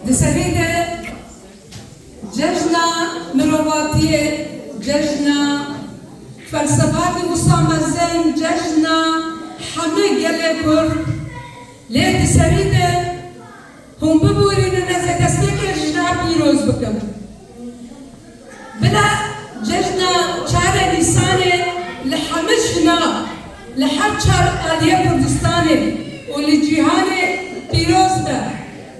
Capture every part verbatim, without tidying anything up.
Di serî de cejna mirovatiyê, cejna felsefakî wisa mezin, cejna hemî gelê Kurd. Lê di serî de hûn biborînin, ez ê destpêkê jina pîroz bikim. Bila cejna çarê Nîsanê li hemî jina, li her çar aliyê Kurdistanê û li cîhanê pîroz be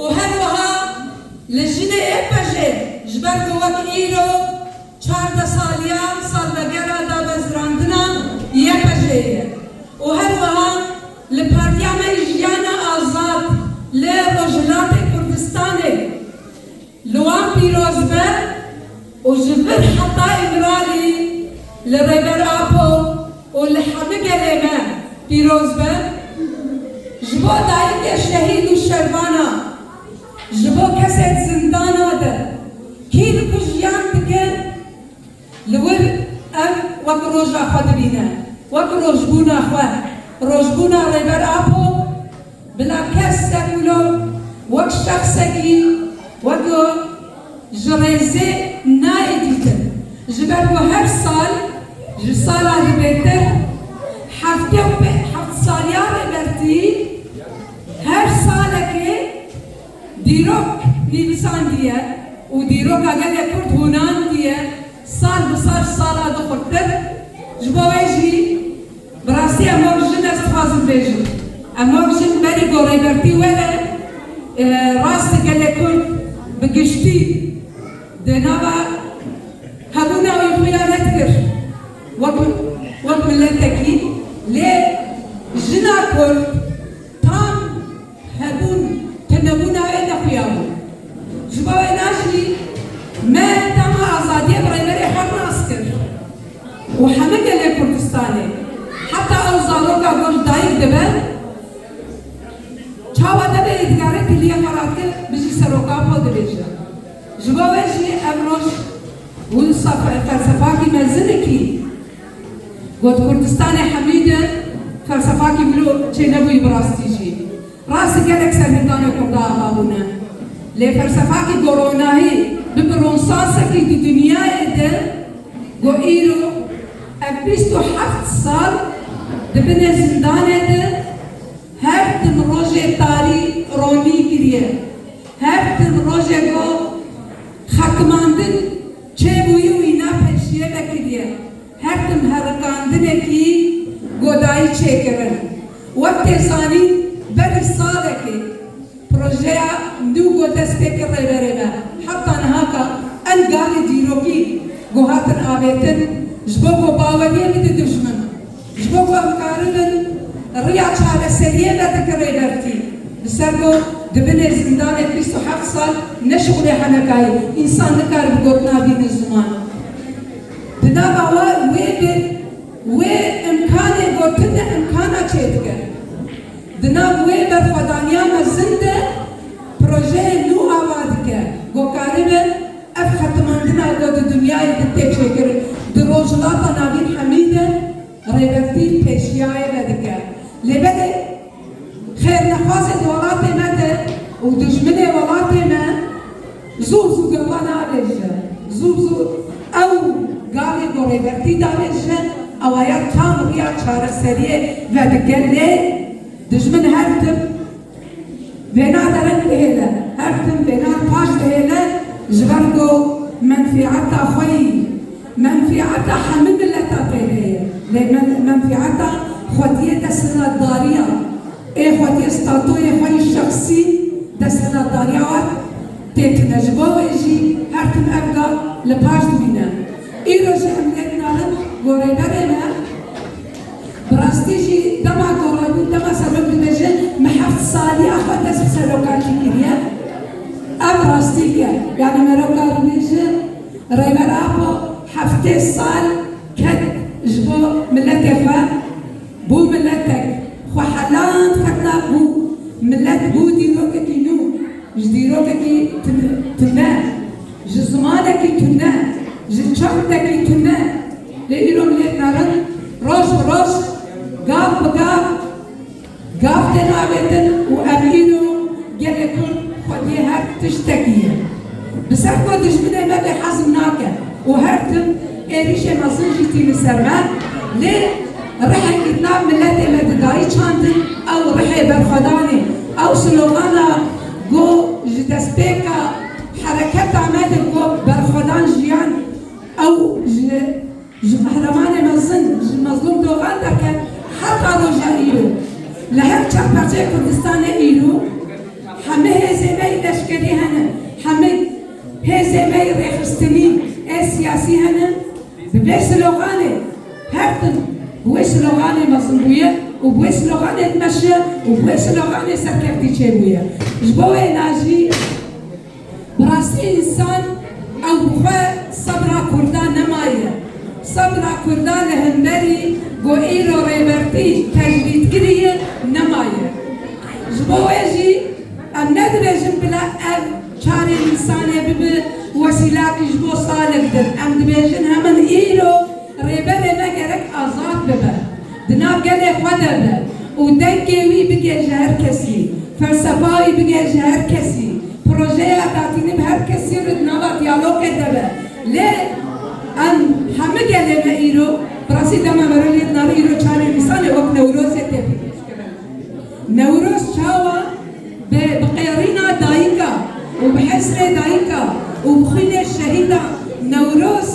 û her wiha li jinê Y P J'ê, ji ber ku wek îro çardeh saliya salvegera damezrandina Y P J'ê ye û her wiha li Partiya me yî Jiyana Azad li Rojhilatê Kurdistanê li wan pîroz be û ji vir heta Îmralî li Rêber Apo û li hemî gelê me pîroz be. Ji bo dayikê şehîd û şervana, ji bo kesê di zindana de, kî li ku jiyan dike, li wir ev wek roja xwe dibîne, wek rojbûna xwe, rojbûna Rêber Apo. Bila kes ser wilo wek şexsekî, wek ji rêzê nayê dîtin. Ji ber ku her sal, ji sala li bêtir, heftê û pê-, heft saliya Rêbertî, her salekê dîrok nivîsandiye û dîroka gelê Kurd hûnandiye, sal bi sal sala di xurtir. Ji bo wê jî Bi rastî em wek jin, ez dixwazim bêjim, em wek jin berî ku Rêbertî were, e, rast gelê Kurd bi giştî di nava hebûna wî xuya nedikir wek, wek miletekî, lê jina Kurd tam hebûn, tunebûna wê nexuyabû. Ji bo wê na jî me dema azadiyê bi rêberê xwe nas kir û hemî gelê Kurdistanê, heta ew zaroka ku ji dayik dibe, çawa dibê digere tiliyê xwe radike, bijî Serok Apo dibêje. Ji bo wê jî ev roj wisa fe-, felsefakî mezinekî got, Kurdistanê hemî de felsefakî wilo çênebûyî bi rastî jî. Rastî gelek serhildanê Kurda ava bûne. Lê felsefakî ku ronahî bi, bi ronsasekî di dinyayê de ku îro ev bîst û heft sal di binê zindanê de her tim rojê tarî ronî kiriye. Her tim rojê ku xetimandin çêbûyî û îna pêşiyê vekiriye. Her tim herikandinekî ku dayî çêkirin. Wek tê zanîn, berî salekê projeya nû ku dest pê kir rêberê me, heta niha ka en gavê dîrokî ku hatin avêtin, ji bo ku baweriyê bide dijmin, ji bo ku em karibin riya çareseriyê vedike Rêbertî, li ser ku di binê zindanê bîst û heft sal ne şixulê henekayî, însan nikare bi gotina bîne ziman. Di nava wa-, wê bi, wê imkanê ku tune imkana çêdike. Di nav wê berxwedaniya mezin de projeyê nû ava dike, ku karibe ev xetimandina ku di dinyayê de tê çêkirin, di Rojhilata Navîn hemî de Rêbertî pêşiyayê vedike. Lê belê xêrnexwazên welatê me de û dijminê welatê me zû zû gava navêje. Zû zû ew gavê ku Rêbertî davêje, ew ya tam riya çareseriyê vedike, lê dijmin her tim vêna derin dihêle, her tim vêna paş dihêle, ji ber ku menfîeta xwe yî, menfîeta hemî mileta tê heye. Lê men-, menfîeta xwediyê desthilatdariya, ê xwediyê statoyê xwe yî şexsî desthilatdariya we tê tune. Ji bo wê jî her tim ev gav li paş dimîne. Îro jî em lê dinarin ku rêberê me Bi rastî jî dema ku rebû, dema serok dibêje, me heft saliya xwe dest bi serokatî kiriye. Ev rastîk e. Yanî me roka dibêje, Rêber Apo heftê sal ket ji bo miletê xwe, bû miletek xwe heland, ketna bû milet, bû dîrokekî nû. Ji dîrokekî tun-, tune, ji zimanekî tune, ji çandekî tune. Lê îro milêt narin, roj bi roj, gav bi gav, gav tên avêtin û em îro gelê Kurd Xwediyê her tiştekî ye. Bi ser ku dijminê me bê hezm nake û her tim êrîşê mezin jî tî li ser me, lê rihekî di nav miletê me didayî çandin, ew rihê berxwedanê, ew slogana ku ji destpêka hereketa me de ku berxwedan jiyan, ew ji Ji qehremanê mezin, ji Mezlûm Dogan derket heta roja îro. Li her çar parçeyê Kurdistanê îro hemî hêzê me yî leşkerî hene, hemî hêzê me yî rêxistinî ê siyasî hene. Bi vê sloganê, her tim bi wê sloganê mezin bûye û bi wê sloganê dimeşe û bi wê sloganê serkeftî çêbûye. Ji bo wê najî Bi rastî însan ew bi xwe sebra Kurda nemaye. Sebra Kurda li hemberî ku îro Rêbertî tecrîd kiriye nemaye. Ji bo wê jî em nedibêjin bila ev çarê Nîsanê bibe wesîlakî ji bo salek din. Em dibêjin hemin îro Rêberê me gerek azad bibe. Di nav gelê xwe de be û dengê wî bigihêje her kesî, felsefa wî bigihêje her kesî, projeya datînî bi her kesî re di nava diyalogê de be. Lê em hemî gelê me îro, bi rastî dema me re lê dinare îro çarê Nîsanê wek Newrozê tê pîroz kirin. Newroz çawa bi, bi qêrîna dayika û bi hesrê dayika û bi xwînê şehîda Newroz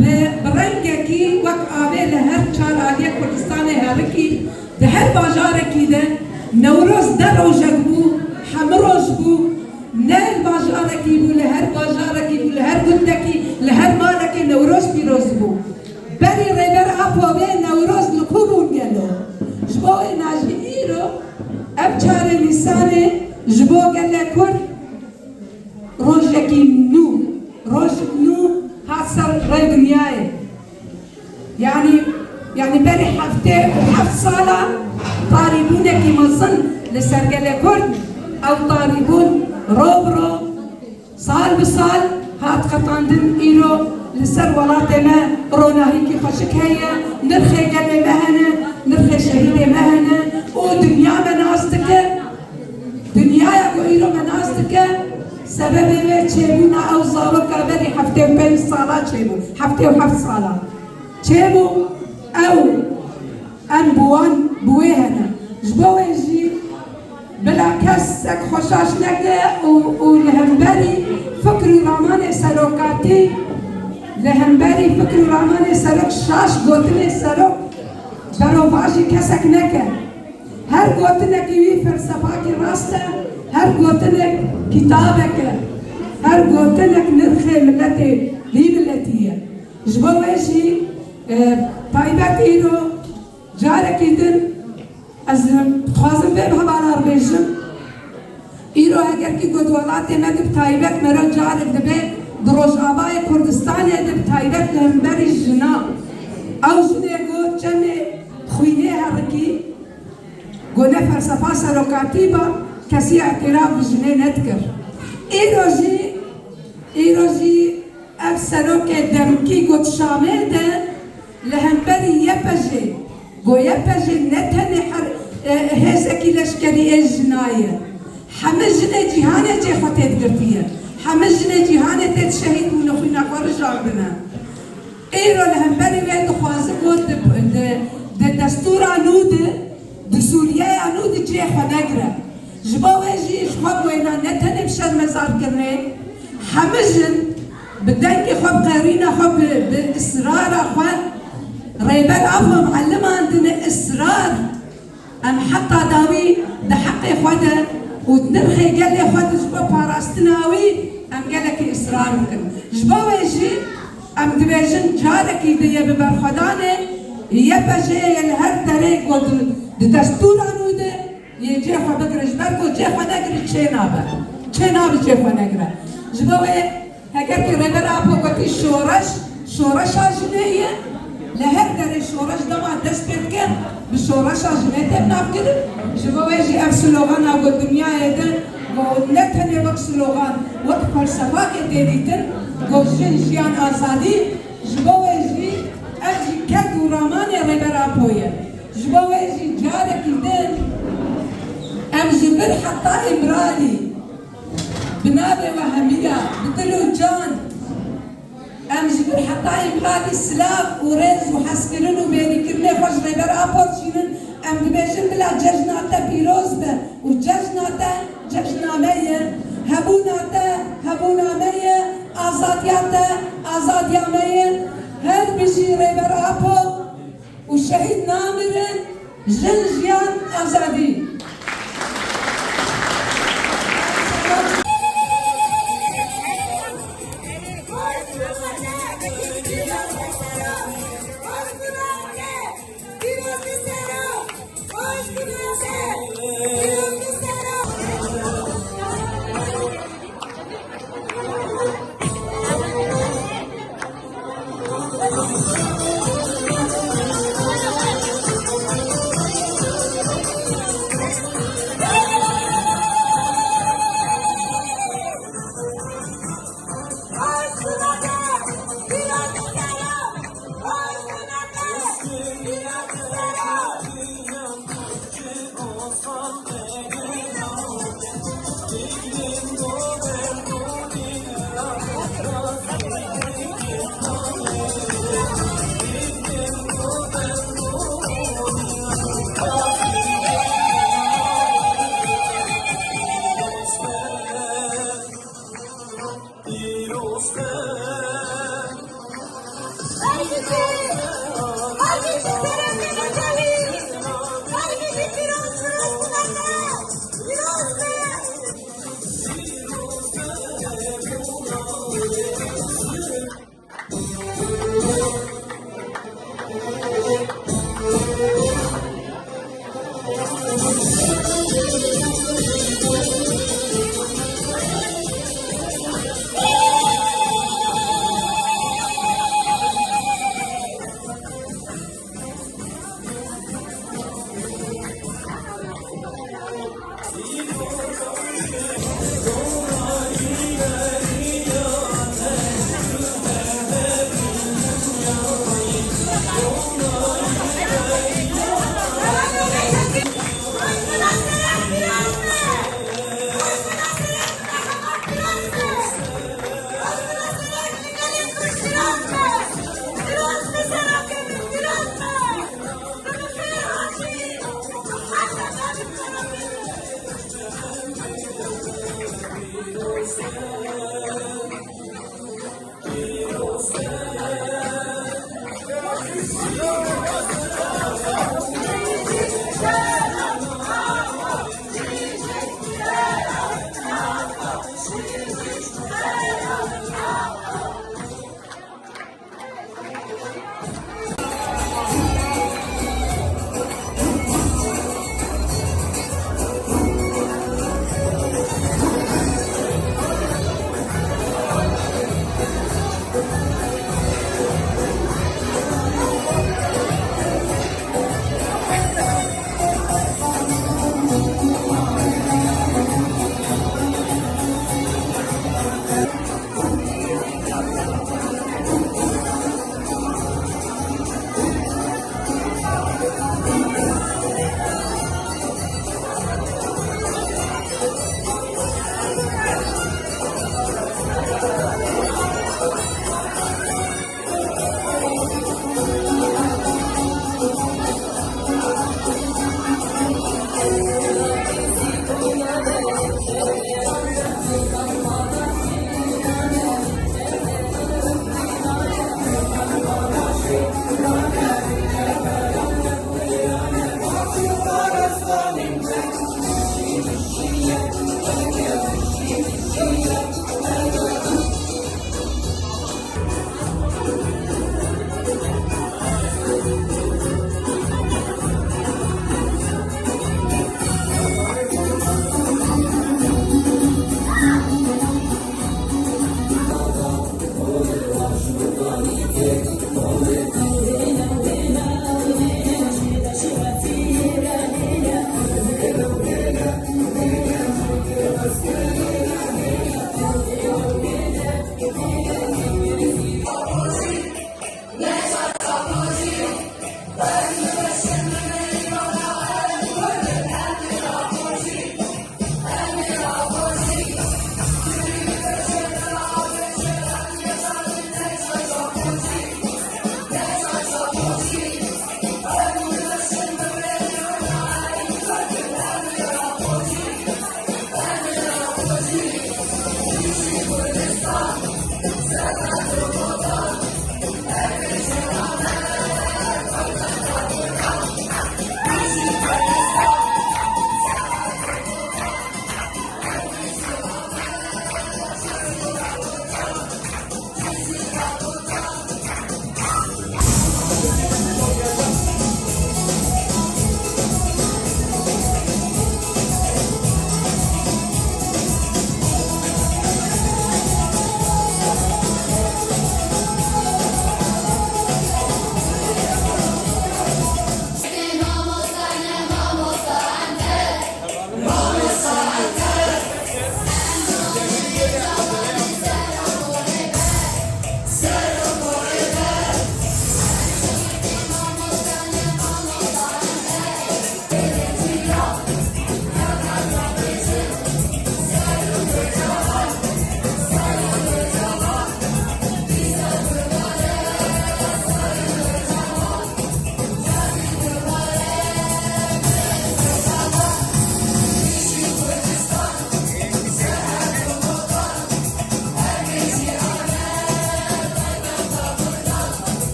bi, bi rengekî wek avê li her çar aliyê Kurdistanê herikî, di her bajarekî de Newroz de rojek bû, hemû roj bû, ne bajarekî bû, li her bajarekî bû, li her gundekî, li her malekê Newroz pîroz bû. Berî Rêber Apo bê Newroz li ku bûn gelo? Ji bo wê najî îro ev çarê Nîsanê ji bo gelê Kurd rojekî nû, rojek nû hat ser rê dinyayê. Yanî, yanî berî heftê û heft sala tarîbûnekî mezin li ser gelê Kurd, ew tarîbûn ro bi ro Sal bi sal hat qetandin, îro li ser welatê me ronahîkî xweşik heye, nirxê gelê me hene, nirxê şehîdê me hene û dinya me nas dike. Dinyaya ku îro me nas dike, sebebê wê çêbûna ew zaroka berî heftê û pênc sala çêbû, heftê û heft sala çêbû, ew Em bi wan, bi wê hene. Ji bo wê jî bila kesek xwe şaş neke û, û li hemberî fikr û ramanê serokatî, li hemberî fikr û ramanê serok şaş gotinê serok berovajî kesek neke. Her gotinekî wî felsefakî rast e, her gotinek kitabek e, her gotinek nirxê miletê vî miletî ye. Ji bo wê jî, e, taybet îro Carekî din ez dixwazim vê bi hevalar bêjim. Îro heger kî ku di welatê me de bi taybet mero carek dibe, di Rojavayê Kurdistanê de bi taybet li hemberî jina. Ew jinê ku çemê xwînê herikî, ku ne felsefa serokatî ba, kesî îtiraf bi jinê nedikir. Îro jî, îro jî Ev serokê demkî got Şamê de li hemberî Y P J, got Y P J ne tenê her, e, hêzekî leşkerî ê jina ye. Hemî jinê cîhanê cê xwe tê digirtiye. Hemî jinê cîhanê tê şehîd bûne, xwîna xwe rijandine. Îro li hemberî wê dixwaze got di, di, di destûra nû de, di Sûriyeya nû de cihê xwe negire. Ji bo wê jî ji xwe bûyna ne tenê bi şermezarkirinê, hemî jin bi dengê xwe, bi qerîna xwe, bi, bi israra xwe Rêber Apo em elimandine israr. Em heta dawî di heqê xwe de û di nirxê gelê xwe de ji bo parastina wî em gelekî israr bikin. Ji bo wê jî em dibêjin carekî di ye bi berxwedanê Y P J yê li her derê ku di, di destûra nû de Yê cê xwe bigire, ji ber ku cê xwe negire çê nabe. Çê nabe cê xwe negire. Ji bo wê heger kî Rêber Apo gotî şoreş, şoreşa jinê ye, li her derê şoreş dema dest pê dike, bi şoreşa jinê tê navkirin. Ji bo wê jî ev slogana ku dinyayê de ku ne tenê wek slogan, wek felsefakê tê dîtin, ku jin, jiyan, azadî, ji bo wê jî ev jî ked û ramanê Rêber Apo ye. Ji bo wê jî carekî din em ji vir heta Îmralî, Bi navê we hemiya, bi dil û can, em ji vir heta îmqalî silav û rêz û hezkirin û bêrîkirinê xwe ji Rêber Apo dişînin. Em dibêjin bila cejna te pîroz be û cejna te cejna me ye, hebûna te hebûna me ye, azadiya te azadiya me ye. Her bijî Rêber Apo û şehîd namirin, jin, jiyan, azadî.